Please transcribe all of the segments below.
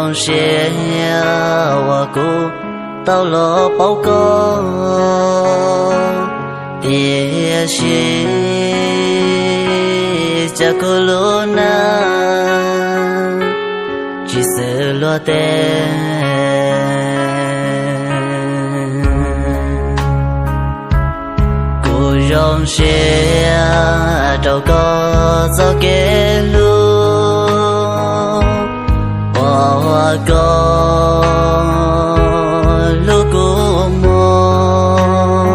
Zoo siab uas kuv tau los paub koj, tiam sis cas kuv lub neej tsis xws luag tej. Kuv zoo siab rau koj txoj kev hlub uas koj hlub kuv muag,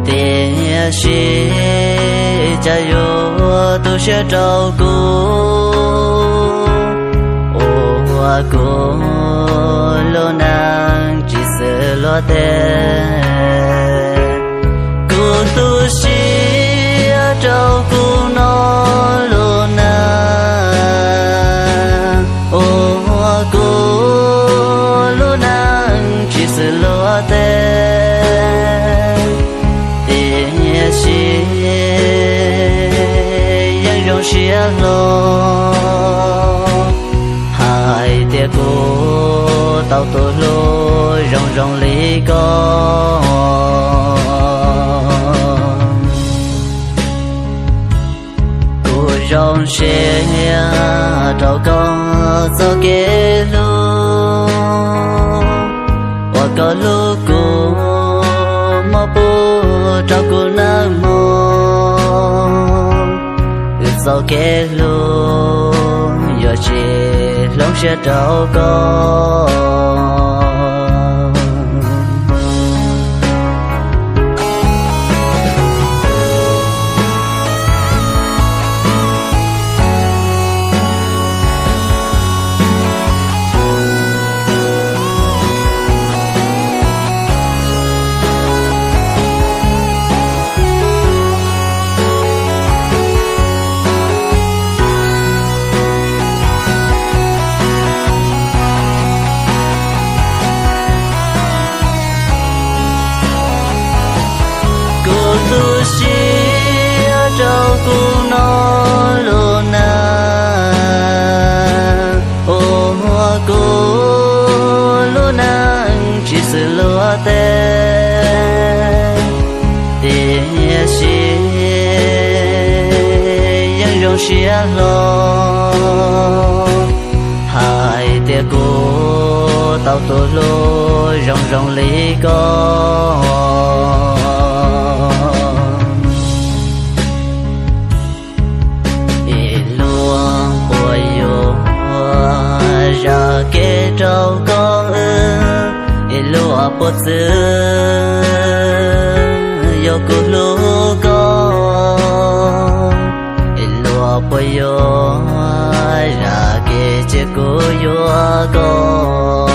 tiam sis cas yuav tu siab rau kuv, ua kuv lub neej tsis xws luag tej. Kuv tu siab rau kuv no lub neej, ua kuv lub neej tsis xws luag tej, tiam sis yeej zoo siab hlo hais tias kuv tau tus hlub zoo zoo li koj. Kuv zoo siab rau koj txoj kev hlub uas koj hlub kuv, muab pub rau kuv nawb mog. Wb txoj kev hlub yuav tsis hloov siab rau koj. Kuv tu siab rau kuv no lub neej, ua kuv lub neej tsis xws luag tej, tiam sis yeej zoo siab hlo hais tias kuv tau tus hlub zoo zoo li koj. Es luag puas yuav zam kev rau koj, es luag puas txwv yog kuv hlub koj, es luag puas yuav zam kev cia kuv yuav koj.